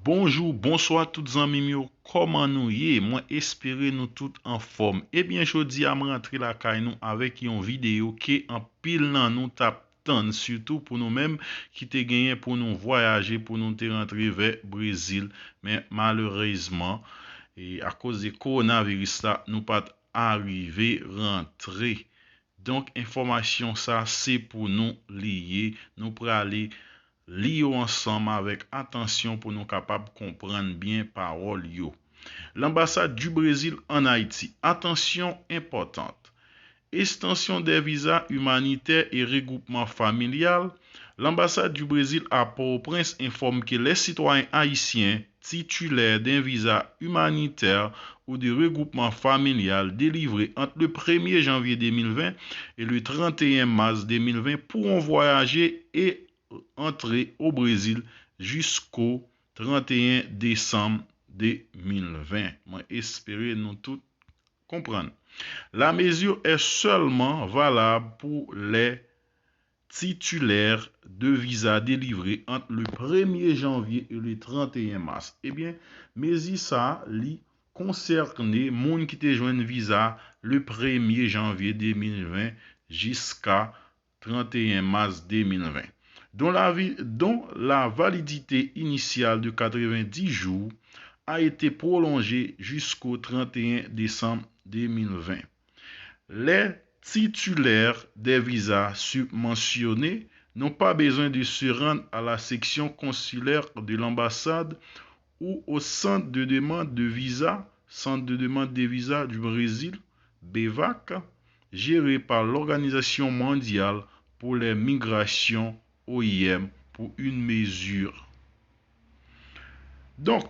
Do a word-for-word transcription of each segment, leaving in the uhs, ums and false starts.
Bonjou, bonswa tout zanmi m yo, kòman nou ye? Mwen espere nou tout anfòm. Ebyen, jodi a m rantre lakay nou avèk yon videyo ke anpil nan nou t ap tann, sitou pou nou menm ki te genyen pou nou vwayaje, pou nou te rantre vè Brezil. Men malerezman, e akoz de kowonaviris la, nou pa t arive rantre. Donk, enfòmasyon sa se pou nou li ye. Nou prale li yo ansanm avèk atansyon pou nou kapab konprann byen pawòl yo. L'ambassade du Brésil en Haïti. Attention importante. Extension des visas humanitaires et regroupement familial. L'ambassade du Brésil à Port-au-Prince informe que les citoyens haïtiens titulaires d'un visa humanitaire ou de regroupement familial délivré entre le premier janvier deux mille vingt et le trente et un mars deux mille vingt pourront voyager et entrer au Brésil jusqu'au trente et un décembre deux mille vingt. Mwen espere nou tout konprann. La mesure est seulement valable pour les titulaires de visas délivrés entre le premier janvier et le trente et un mars. Ebyen, mezi sa, li konsène moun ki te jwenn viza le premye janvye de mil ven jiska trente et un mars deux mille vingt, dont la, vi- dont la validité initiale de quatre-vingt-dix jours a été prolongée jusqu'au trente et un décembre deux mille vingt. Les titulaires des visas submentionnés n'ont pas besoin de se rendre à la section consulaire de l'ambassade ou au centre de demande de visa, Centre de demande de visa du Brésil, BEVAC, géré par l'Organisation mondiale pour les migrations, O I M, pour une mesure. Donk,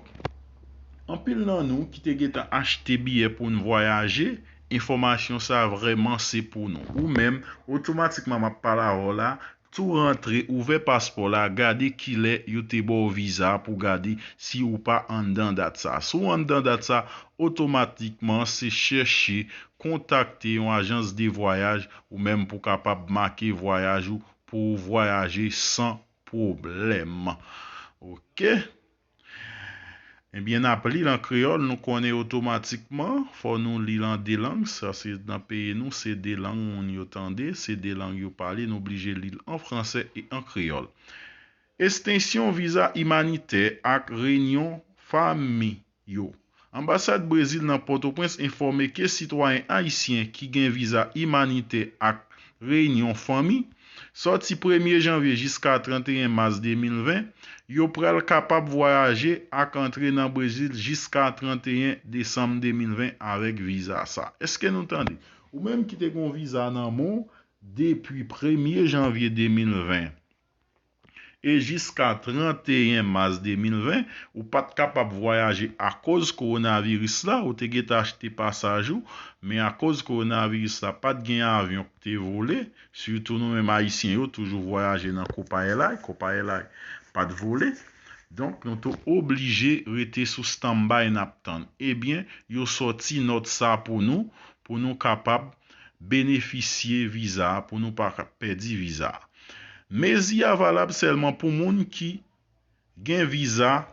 anpil nan nou ki te gentan achte biyè pou n vwayaje, enfòmasyon sa vrèman se pou nou. Ou menm, otomatikman m ap pale avè w la, tou rantre, ouvè paspò la, gade kilè yo te ba w viza pou gade si ou pa anndan dat sa. Si w anndan dat sa, otomatikman se chèche kontakte yon ajans de vwayaj ou menm pou kapab make vwayaj ou pou w vwayaje san pwoblèm. Oke? Ebyen, n ap li l an kreyòl, nou konnen otomatikman, fò nou li l an de lang, sa se nan peyi nou, se de lang moun yo tande, se de lang yo pale, nou blije li l an fransè e an kreyòl. Ekstensyon viza imanitè ak reyinyon fanmi yo. Anbasad Brezil nan Pòtoprens enfòme ke sitwayen ayisyen ki gen viza imanitè ak reyinyon fanmi, sòti premye janvye jiska trannteyen mas de mil ven, yo pral kapab vwayaje ak antre nan Brezil jiska trannteyen desanm de mil ven avèk viza sa. Èske nou tande? Ou menm ki te gen yon viza nan men w depi premye janvye de mil ven e jiska trannteyen mas de mil ven, ou pa t kapab vwayaje akoz kowonaviris la, ou te gentan achte pasaj ou, men akoz kowonaviris la, pa t gen avyon ki te vole, sitou nou menm ayisyen yo toujou vwayaje nan Copa Airlines, Copa Airlines pa t vole. Donk, nou te oblije rete sou standby n ap tann. Ebyen, yo sòti nòt sa pou nou, pou nou kapab benefisye viza a, pou nou pa ka pèdi viza a. Mezi a valab sèlman pou moun ki gen viza,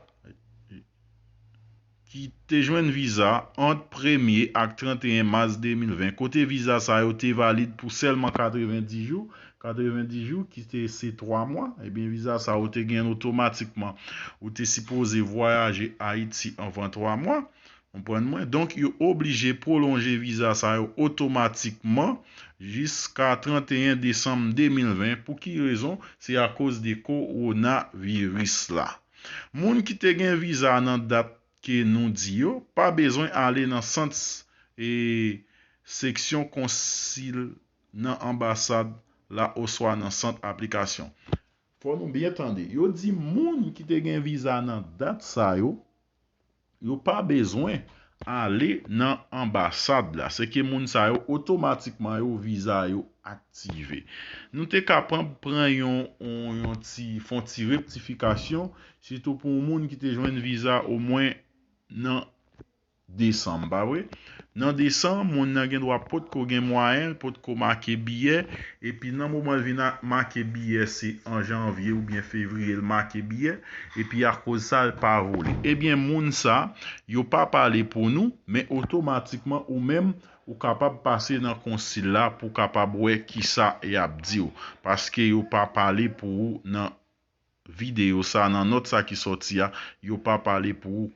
ki te jwenn viza ant premye ak trannteyen mas de mil ven, kote viza sa yo te valid pou sèlman katrevendis jou, katrevendis jou ki te se twa mwa, ebyen viza sa yo te gen otomatikman. Ou te sipoze vwayaje Ayiti anvan twa mwa, konprann mwen? Donk, yo oblije pwolonje viza sa yo otomatikman jiska trannteyen desanm de mil ven. Pou ki rezon? Se akoz de kowonaviris la. Moun ki te gen viza nan dat ke nou di yo, pa bezwen ale nan sant, e, seksyon konsil nan anbasad la oswa nan sant aplikasyon. Fò nou byen tande. Yo di moun ki te gen viza nan dat sa yo, yo pa bezwen ale nan anbasad la. Se ke moun sa yo otomatikman yo viza yo aktive. Nou te ka pran, pran yon, yon, yon ti, fè yon ti rektifikasyon, sitou pou yon moun ki te jwenn viza omwen nan desanm, pa vre? Nan desanm, moun nan gen dwa potko gen mwayen, l potko make biyè, epi nan moman l vin make biyè, se an janvye oubyen fevriye l make biyè, epi akoz sa l pa vole. Ebyen, moun sa, yo pa pale pou nou, men otomatikman ou menm, ou kapab pase nan konsil la pou kapab wè kisa y ap di w, paske yo pa pale pou ou nan videyo sa, nan nòt sa ki sòti a, yo pa pale pou ou.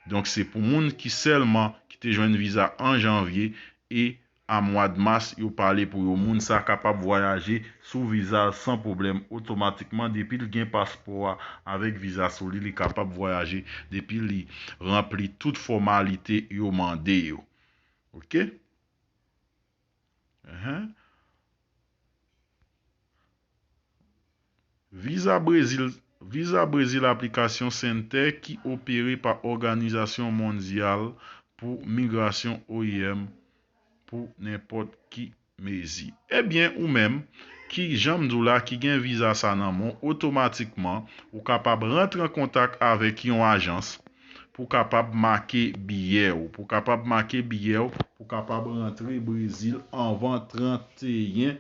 Donk, se pou moun ki sèlman ki te jwenn viza an janvye e a mwa d mas, yo pale pou yo. Moun sa kapab vwayaje sou viza l san pwoblèm otomatikman depi l gen paspò a avèk viza sou li, li kapab vwayaje depi li ranpli tout fòmalite yo mande yo. Oke? Enhen. Viza Brezil, Viza Brezil Application Center ki opere pa Òganizasyon Mondyal pou Migrasyon, O I M, pou nenpòt ki mezi. Ebyen, ou menm, ki jan m di w la, ki gen viza sa nan men w, otomatikman, ou kapab rantre an kontak avèk yon ajans pou kapab make biyè w, pou kapab make biyè w, pou kapab rantre Brezil anvan tranteyen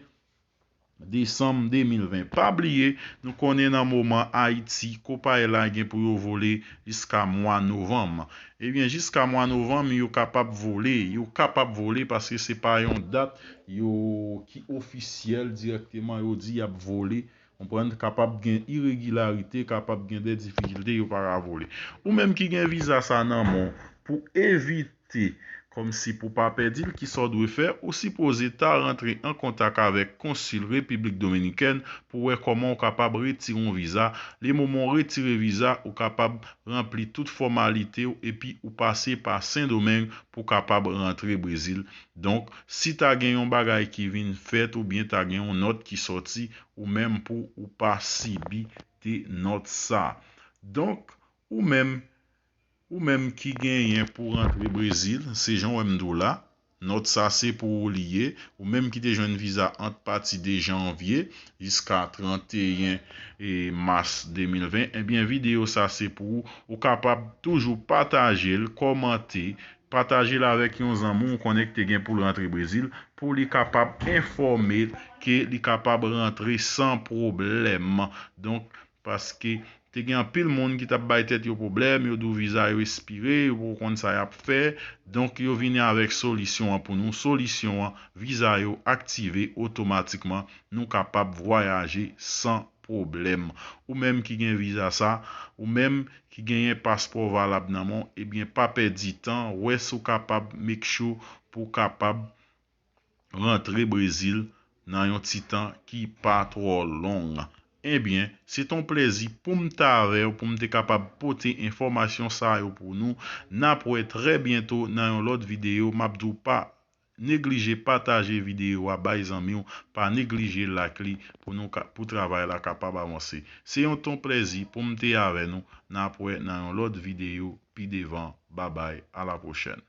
desanm de mil ven. Pa bliye, nou konnen nan moman Ayiti, konpayi la gen pou yo vole jiska mwa novanm. Ebyen, jiska mwa novanm, yo kapab vole. Yo kapab vole paske se pa yon dat yo ki ofisyèl dirèkteman yo di y ap vole. Konprann, kapab gen iregilarite, kapab gen de difikilte, yo pa ka vole. Ou menm ki gen viza sa nan men w, pou evite, kòmsi pou pa pèdi l, kisa w dwe fè, ou sipoze ta rantre an kontak avèk konsil Repiblik Dominikèn pou wè kòman w kapab retire yon viza. Le moman w retire viza, ou kapab ranpli tout fòmalite w epi ou pase pa Sendomeng pou kapab rantre Brezil. Donk, si ta gen yon bagay ki vin fèt oubyen ta gen yon nòt ki sòti, ou menm pou ou pa sibi de nòt sa. Donk, ou menm, ou menm ki genyen pou rantre Brezil, se jan w wè m di w la, nòt sa se pou ou li ye, ou menm ki te jwenn viza ant pati de janvye jiska tranteyen e mas de mil ven, ebyen, videyo sa se pou ou. Ou kapab toujou pataje l, kòmante, pataje l avèk yon zanmi w konnen ki te gen pou l rantre Brezil, pou li kapab enfòme l ke li kapab rantre san pwoblèm. Donk, paske te gen anpil moun ki t ap bay tèt yo pwoblèm, yo di w viza yo espire, yo poko konn sa y ap fè. Donk, yo vini avèk solisyon an pou nou. Solisyon an, viza yo aktive otomatikman, nou kapab vwayaje san pwoblèm. Ou menm ki gen viza sa, ou menm ki genyen paspò valab nan men w, ebyen, pa pèdi tan, wè si w kapab make sure pou w kapab rantre Brezil nan yon ti tan ki pa twò long. Ebyen, se t on plèzi pou m t avè w, pou m te kapab pote enfòmasyon sa yo pou nou. N ap wè trè byento nan yon lòt videyo. M ap di w pa neglije pataje videyo a bay zanmi w, pa neglije like li pou nou ka, pou travay la kapab avanse. Se yon ton plèzi pou m te avè nou. N ap wè nan yon lòt videyo pi devan. Babay, a la pwochèn.